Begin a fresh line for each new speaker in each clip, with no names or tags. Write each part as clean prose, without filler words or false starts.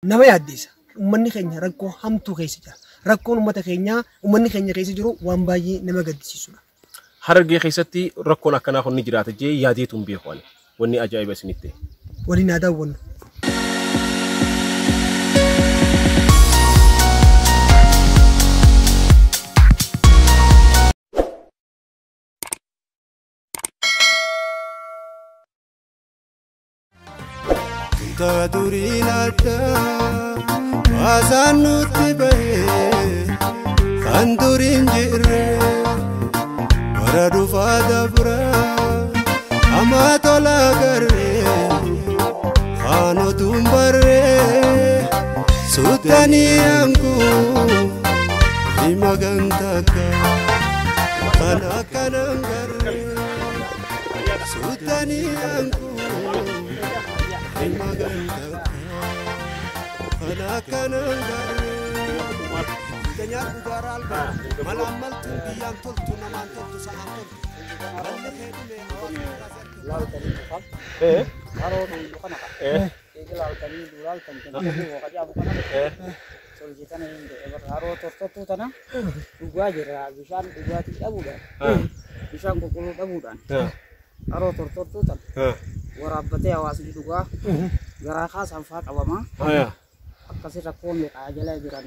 Nama yaaddeessa. Uummanni keenya rakkoo hamtuu keessa jira. Rakkoon uummata keenyaa uummanni keenya keessa jiru waan baay'ee nama gaddisiisudha.
Harargee keessatti rakkoon akkanaa kun ni jiraata jee yaadeetu hin beeku ani. Wanni ajaa'iba isinitti ta'e.
Waliin haa daawwannu.
Ta duriin addaa baasaan nutti bahee kan duriin jirre bara dhufaa dabra hamaa tola garree kaan otuun barree suutanii hankuu hima gantakka kan akkanan garree suutanii hankuu.
Dhugaa jirra bishaan dhugaatii dhabuudhaan bishaan qulqulluu dhabuudhaan haroo tortortuu tana waraabbatee hawaasni dhugaa garaa kaasaan faa qabamaa akkasi rakkoo meeqaa jala jiran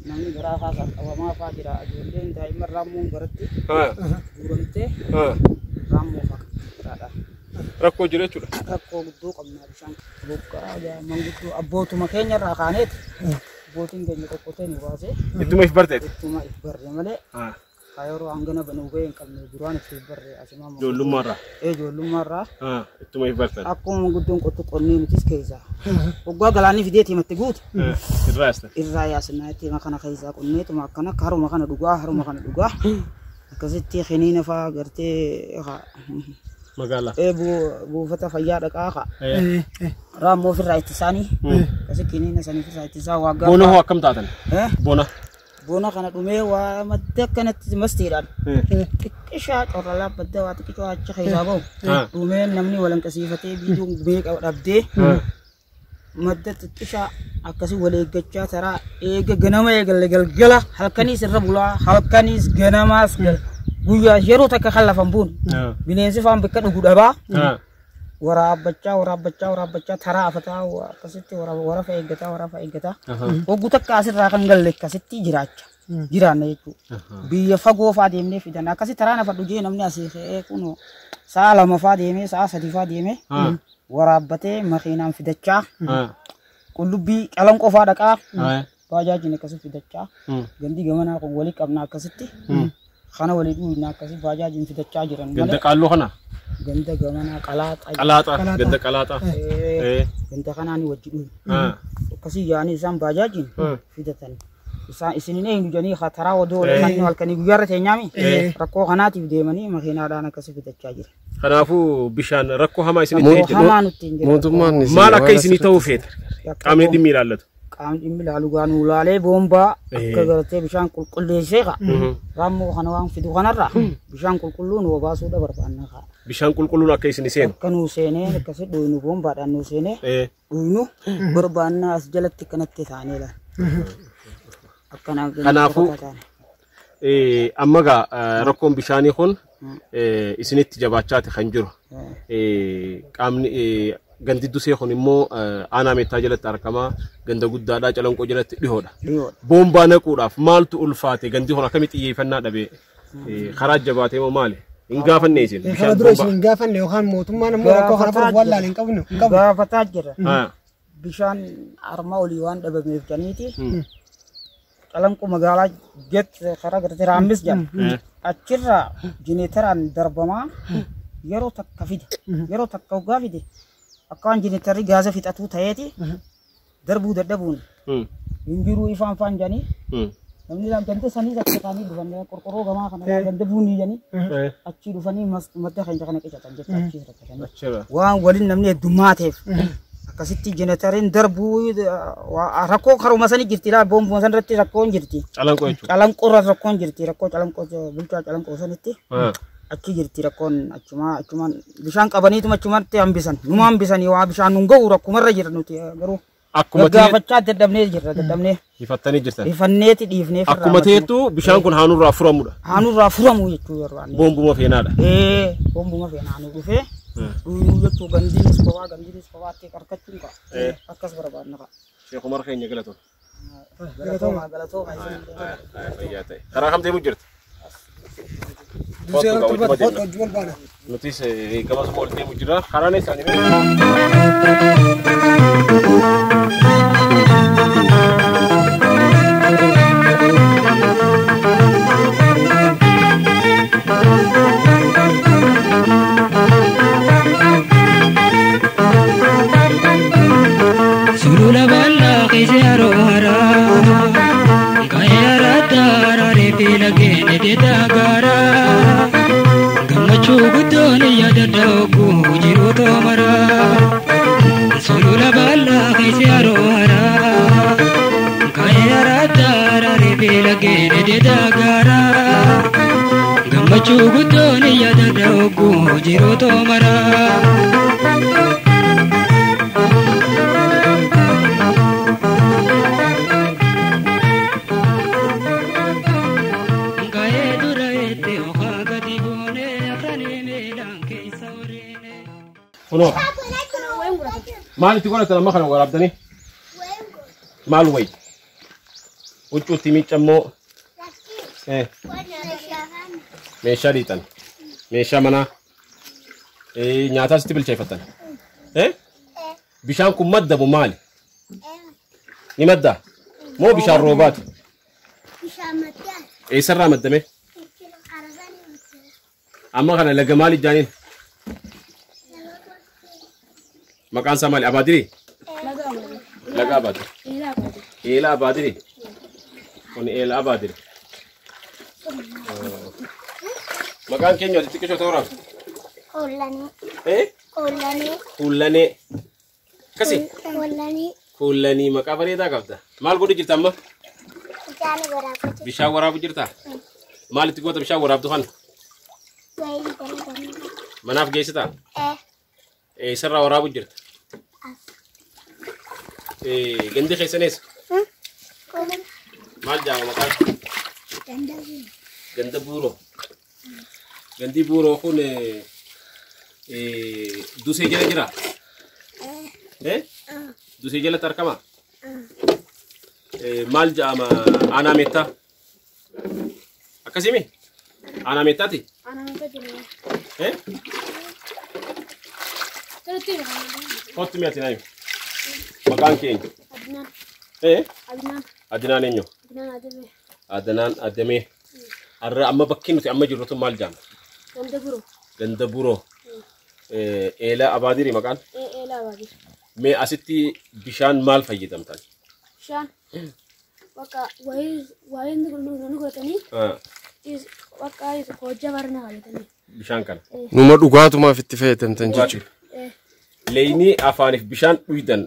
namni garaa kaasaan qabamaa faa jira ijoolleen daa'imman raammoon garatti guuramtee raammoo faa jiraadha.
Rakkoo jira jechuudha.
Rakkoo guddoo qabna bishaan bokkaa manguddoo abbootuma keenya irraa kaaneeti abbootiin keenya qoqqotee nu baasee
Ittuma if barteeti.
ittuma if barre malee yeroo hangana banuu gahee hin qabne duraan itti barre asumaa
Ijoollummaarraa.
Ijoollummaarraa.
Ittuma if bartan.
Akkuma manguddoon qottu qonnee nutis keessaa. Waggaa galaanni fidee timatti guute.
Irraa yaastan.
Irraa yaasnaa tima kana keessaa qonneetuma akkana haruma kana dhugaa haruma kana dhugaa. Akkasitti kiniina fa'aa gartee
Magaalaa.
Buufata fayyaa dhaqaa haa. Raammoo ofirraa ittisaanii. Akkasi kiniina sanii ofirraa ittisaa waggaa.
Bona hoo akkam taatan? Bona.
Bona kana dhumee waa madda akkanatti mastiidhaan. Xiqqishaa corra laabbadda waa xiqqishoo achi keessaa bahu. Dhumeen namni walanqasiifatee biiduun meeqa dhabdee madda xiqqishaa akkasii wal eeggachaa taraa eega ganama eegalle galgala halkaniis irra bulaa halkaniis ganamaas guyyaa yeroo takka kan lafan buun bineensi faan bakka dhugu dhabaa waraabbachaa waraabbachaa waraabbachaa taraa afataa akkasitti warafa eeggataa warafa eeggataa hogguu takka asirraa kan galle akkasitti jiraacha jiraanna jechuudha. Biyya fagoo faa deemnee fidan akkasi taraa nafa dhugee namni asii ka'ee kunoo sa'a 2 faa deemee sa'a 3 faa deemee waraabbatee makiinaan fidachaa qullubbii calanqoo faa dhaqaa baajaajiin akkasi fidachaa gandi gamanaa kun walii qabna akkasitti kana walii dhuunna akkasi baajaajiin fidachaa jiran malee.
Ganda qaalloo kana?
Ganda gamanaa qalaaxaa.
Qalaaxaa ganda qalaaxaa.
Ganda kanaan wajji dhuunna. Akkasii yaa'anii isaan baajaajiin fidatan. Isaan isinin eenyu jedhanii taraa odoo manni halkanii guyyaarra teenyaami rakkoo kanaatiif deemanii makiinaadhaan akkasi fidachaa jira.
Kanaafuu bishaan rakkoo hamaa isinitti
ta'e jira. Hamaa nutti hin jiru.
Mootummaan
maal akka isinii ta'uu feeta? Qaamni dhimmi ilaallatu.
Qaamni dhimmi ilaalu gaa nu laalee boombaa akka gartee bishaan qulqulleessee kaa. Raammoo kana waan fidu kanarraa bishaan qulqulluu nu obaasuudha barbaanna kaa.
Bishaan qulqulluun akka isin seenu.
Akka nu seenee akkasi dhuynu boombaadhaan nu seenee dhuynu barbaanna as jalatti kanatti taanee laala.
Kanaafuu amma gaa rakkoon bishaanii kun isinitti jabaachaati kan jiru. Qaamni gandi dusee kun immoo aanaa meettaa jalatti argama. Ganda guddaadhaa calanqoo jalatti dhihoodha. Boombaa naquudhaaf maaltu ulfaate gandi kun akkamitti xiyyeeffannaa dhabe karaa jabaatee moo maali? Hin gaafanne isin.
Kana dura isin hin gaafanne yookaan mootummaan immoo rakkoo kana furuuf waan laale hin qabnu.
Gaafataa jira. Bishaan harma olii waan dhabameef janiiti. Calanqoo magaalaa get karaa gartee raammis jedha. Achirraa jineetaraan darbamaa yeroo takka fide yeroo takka hoggaa fide akka waan jineetarri gaasa fixatuu ta'eeti darbuu dadhabuun hin jiruu ifaan faan jedhanii namni ganda sanii achi kaanii dhufanii qorqorroo gamaa kana ganda buunii jedhanii achii dhufanii madda keenya kana qicatan jecha achii rakkatanii waan waliin namni heddummaa ta'eef akkasitti jenereeteriin darbuu rakkoo karuma sanii jirti laa boombuma san irratti rakkoon jirti.
Calanqoo jechuudha.
Calanqoo irra rakkoon jirti rakkoo calanqoo bulchaa calanqoo sanitti achi jirti rakkoon achumaan bishaan qabaniituma achumatti hambisan numa hambisanii waa bishaan nun ga'u rakkumarra jira nuti garuu.
Akkuma
Gaggaafachaa dadhabnee jirra dadhabnee.
Hifattanii jirtan.
Ifanneeti dhiifnee firraa
Akkuma ta'etu bishaan kun haanurraa furamudha.
Haanurraa furamu jechuu yeroo ani.
Boombuma feenaadha.
Boombuma feena haanuu dhufee. Dhuyuu jechuu gandiinis kophaa gandiinis kophaatti qarqachuun qaba. Akkas barbaadna qaba.
Sheekh Umar keenya galatoon.
Galatooma galatooma.
Fayyaa ta'e. Karaa kam deemuu jirta?
Dusee irratti hojii wal baana.
Nutis gamasuma ol deemu jira. Karaan isaanii
Sulula bal'aa keessa yeroo haraa Gaayera daraaree fi laggeen deedaa gaaraa Gammachuu guddoon yaada ogguu jiru toomaraa Sulula bal'aa keessa yeroo haraa Gaayera daraaree fi laggeen deedaa gaaraa Gammachuu guddoon yaada ogguu jiru toomaraa.
Kunoo. Maal itti godhatan amma kana waraabdanii? Maal wayi? Huccuutti miicammoo meeshaa dhiitan. Meeshaa manaa. Nyaataas itti bilcheeffatan. Bishaan kun maddamu maali? Ni maddaa? Moo bishaan roobaati? Eessarraa maddame? Amma kana laga maali jaaniin? Maqaan isaa maali? Abaadirii? Laga Abaadirii. Eelaa Abaadirii. Kun eelaa Abaadirii. Maqaan keenya ati xiqqishoo ta'uu raabsa?
Kuullanee. Kuullanee.
Kuullanee. Akkasii?
Kuullanii.
Kuullanii maqaa bareedaa qabda. Maal godhu jirta amma?
Bishaan waraabuu jirta.
Bishaan waraabuu jirtaa? Maal itti goota bishaan waraabdu kana? Manaaf geessitaa? Eessarraa waraabuu jirta? Gandi keessan eessa? Maal jedhama maqaan? Ganda Buuroo. Gandi Buuroo kun Dusee jala jiraa? Dusee jalatti argama? Maal jedhama aanaa meettaa? Akkasii aanaa meettaati? Kottu mi'aati naayim. Maqaan keenya?
Adnaan. Adnaan.
Adnaan eenyu?
Adnaan Adamee.
Adnaan Adamee. Har'a amma bakki nuti amma jirru tun maal jedhama?
Ganda Buroo.
Ganda Buroo. Eelaa Abaadirii maqaan?
Eelaa Abaadirii.
Mee asitti bishaan maal fayyadamtan?
Bishaan bakka wayii nu godhatanii bakka hojjaa barnaa fayyadamanii.
Bishaan kana?
Numa dhugaatumaaf itti fayyadamtan jechuudha.
Leenii afaaniif bishaan dhuydan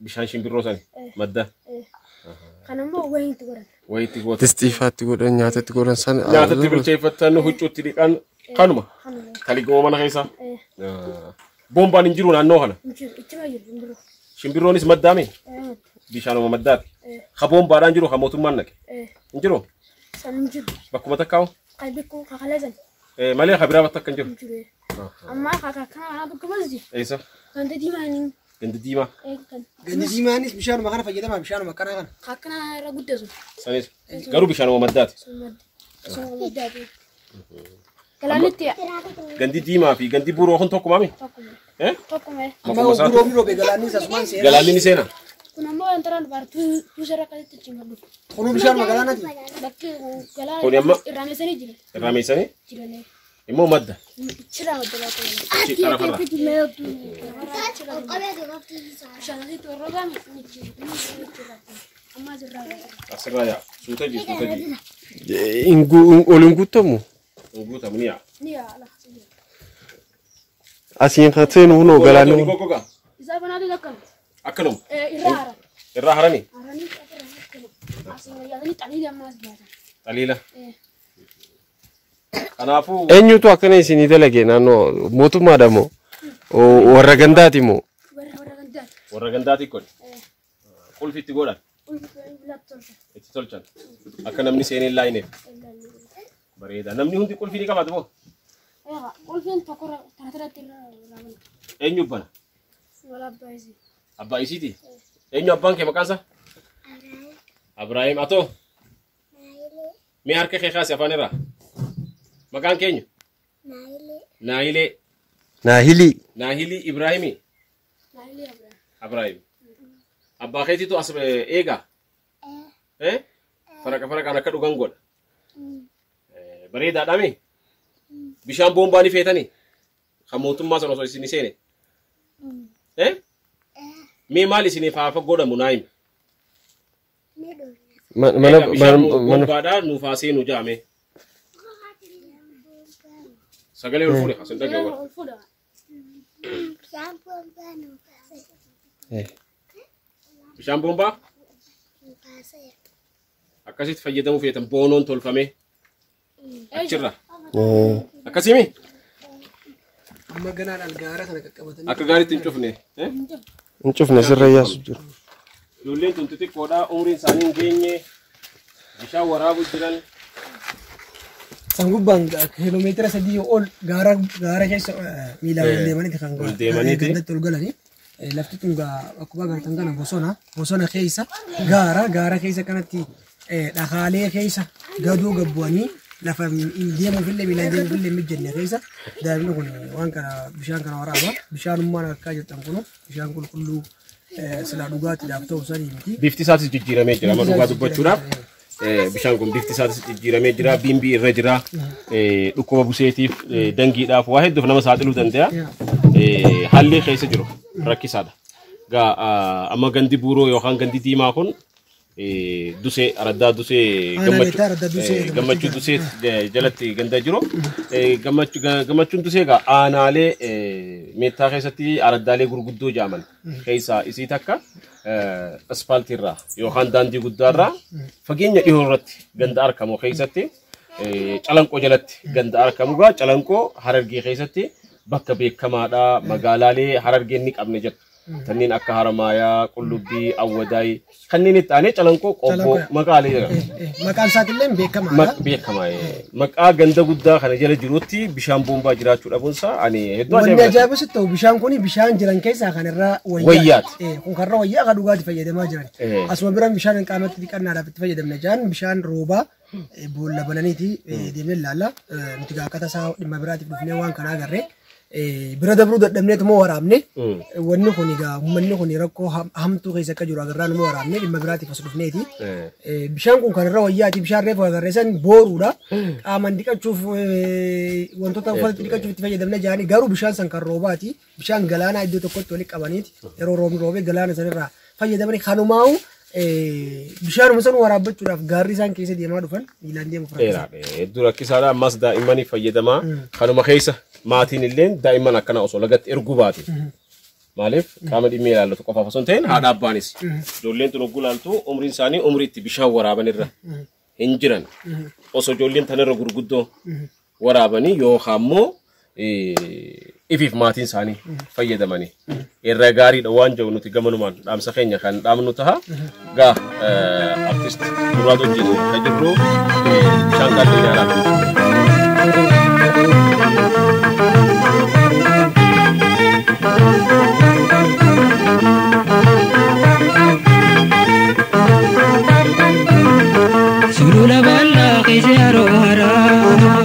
bishaan shimbirroo sani madda.
Kanammoo wayii itti godhan.
Wayii itti godhan.
Distiifaatti godhan nyaatatti godhan sana.
Nyaatatti bilcheeffatan huccuutti dhiqan kanuma. Kaligoo mana keessaa. Boombaan hin jiru naannoo kana.
Ichima jiru shimbirroo.
Shimbirroonis maddaame? Bishaanuma maddaati. Ka boombaadhaan jiru ka mootummaan naqe. Hin jiru?
San hin jiru.
Bakkuma takkaa'u?
Kan bikkuu kakalee san.
Malee ka biraa bakka hin jiru.
Amma kana bakka jiru.
Eessa?
Ganda diimaa.
Ganda diimaa.
Gandi diimaanis bishaanuma kana fayyadama bishaanuma akkanaa kana.
Akkana irra guddasu.
Sanis garuu bishaanuma maddaati.
Sun maddaati. Galaanitti.
Gandi diimaa fi gandi buroo kun tokkuma mi?
Tokkuma. Tokkuma.
Amma buroo biroo be galaanni asumaan seena.
Galaanni ni seena.
Kun ammoo wantaraan baartuu tuusarra akkasitti ittiin gadhu.
Kunuu bishaanuma galaanaati.
Bakki galaana irraa meessanii jira.
Irraa meessanii?
Jiranii.
Immoo madda.
Chira madda baatee.
Qarafarra. Asirraa yaa suuta ji suuta ji.
Ol hin guutamu?
Hin guutamu ni yaa.
Ni yaa.
Asiin kan seenu hunoo galaanni.
Isaa banaatu akkana.
Akkanuma.
Irraa haran.
Irraa harani?
Haranii akkana. Asiin yaadanii xaliila ammaas baatan.
Xaliila. Kanaafuu.
Eenyutu akkana isinii dalage naannoo mootummaadha moo warra gandaati moo?
Warra gandaati.
Warra gandaati godhe. Qulfi itti godhan. Itti tolchan. Akka namni seenee hin laayineef. Bareeda. Namni hundi qulfii ni qabaatu moo?
Qulfiin tokko tara irra raawwatu.
Eenyu bana?
Wala abbaa isii.
Abbaa isiiti? Eenyu abbaan kee maqaan isaa? Abrahaam. Atoo? Mee harka kee kaasi afaan irraa. Maqaan keenya? Naayilee.
Naahilii.
Naahilii Ibraahimi.
Naayilee Abrahaam.
Abrahaam. Abbaa keetiitu as eegaa? Faraqa faraqaan akka dhugan godha. Bareedaadha mee? Bishaan boombaa ni feetanii? Kan mootummaa sana osoo isin seene? Mee maal isiniif haa godhamu naa himi?
Mana
Bishaan
mana
boombaadhaa nuuf haa seenu jaame. Sagalee ol fuudhe kasin dhaga'u.
Ol fuudha.
Bishaan boombaa akkasitti fayyadamuu feetan boonoon tolfamee achirra. Akkasimi
Amma ganaadhaan gaara kana qaqqabatanii.
Akka gaariitti hin cufne.
Hin cufne sirra yaasu jiru.
Ijoolleen tun xixiqqoodha umriin isaanii hin geenye bishaan waraabuu jiran.
San gubbaan kiiloomeetira 3 ol gaara gaara keessa miilaan ol deemaniiti kan
Ol deemaniiti.
gandatti ol galanii. Lafti tun akkuma agartan kana bosona bosona keessa gaara gaara keessa kanatti dhakaalee keessa gadoo gabbu'anii lafa hin deemuufillee miilaan deemuufillee hin mijanne keessa daa'imni kun waan kana bishaan kana waraaba. Bishaanummaan akka jirtan kun bishaan qulqulluu silaa dhugaatiidhaaf ta'u sanii miti.
Bifti isaatis jijjiiramee jira amma dhugaa dubbachuudhaaf. Bishaan kun bifti isaatis jijjiiramee jira biimbii irra jira dhukkuba buseetiif dangiidhaaf waa hedduuf nama saaxiluu danda'a. Haalli keessa jiru rakkisaadha. Gaa amma gandi buuroo yookaan gandi diimaa kun dusee araddaa dusee
Aanaa meetaa araddaa dusee
gammachuu dusee jalatti ganda jiru. Gammachuun dusee egaa aanaalee meettaa keessatti araddaalee gurguddoo jedhaman keessaa isii takka aspaaltiirraa yookaan daandii guddaarraa fageenya dhihoo irratti ganda argamu keessatti calanqoo jalatti ganda argamu gaa calanqoo Harargee keessatti bakka beekamaadha magaalaalee Harargeen ni qabne jettu. Kanneen akka Haramaayaa, Qullubbii, Awwadaay kanneen itti aanee calanqoo qobboo maqaalee jedhama.
Maqaan isaatillee beekamaadha.
Beekamaa maqaa ganda guddaa kana jala jirutti bishaan boombaa jiraachuu dhabuunsaa ani hedduu
Wanni
ajaa'iba.
ajaa'ibaa sitti ta'u bishaan kun bishaan jiran keessaa kan irraa
Wayyaati.
Kun kan irraa wayyaa kan dhugaatti fayyadamaa jiran. Asuma biraan bishaan qaamatti dhiqannaadhaaf itti fayyadamna jiran bishaan roobaa boolla bananiiti deemnee ilaalla. Nuti akkaataa isaa dhimma biraatiif dhufnee waan kana agarree. Bira dabruu dadhabneetu moo waraabne wanni kun egaa uummanni kun rakkoo hamtuu keessa akka jiru agarraa numa waraabne dhimma biraatiif as dhufneeti. Bishaan kun kan irra wayyaati bishaan reefu agarree san booruudha. Qaamaan dhiqachuuf wantoota uffata dhiqachuuf itti fayyadamne jaanii garuu bishaan san kan roobaati. Bishaan galaanaa iddoo tokkotti walitti qabaniiti yeroo roobni roobee galaana sanirraa fayyadamanii kanumaa'u bishaanuma san waraabbachuudhaaf gaarri isaan keessa deemaa dhufan miilaan deemuuf rakkisaa.
Hedduu rakkisaadha ammas daa'immaniif fayyadamaa kanuma keessa maatiin illee daa'imman akkana osoo lagatti erguu baate. Maaliif qaama dhimmi ilaallatu qofaaf osoo hin ta'in haadha abbaanis ijoolleen tun hogguu ilaaltu umriin isaanii umrii itti bishaan waraaban irra hin jiran osoo ijoolleen tanarra gurguddoo waraabanii yookaan immoo ifiif maatiin isaanii fayyadamanii irra gaariidha waan jiru nuti gamanumaan dhaamsa keenya kan dhaamnu taha gaa artist Muraad wajjin kan jirru bishaan kaallee ilaalaa.
Sulula bal'aa keessa yeroo haraa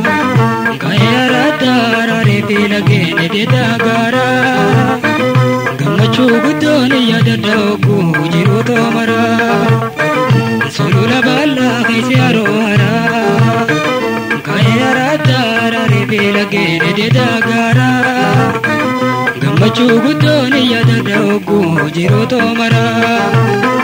Gaa'ee araddaa araaree fi laggeen ededa gaaraa Gammachuu guddoon yaadadha ogguu jiru toomaraa Sulula bal'aa keessa yeroo haraa Gaa'ee araddaa araaree fi laggeen ededa gaaraa Gammachuu guddoon yaadadha ogguu jiru toomaraa.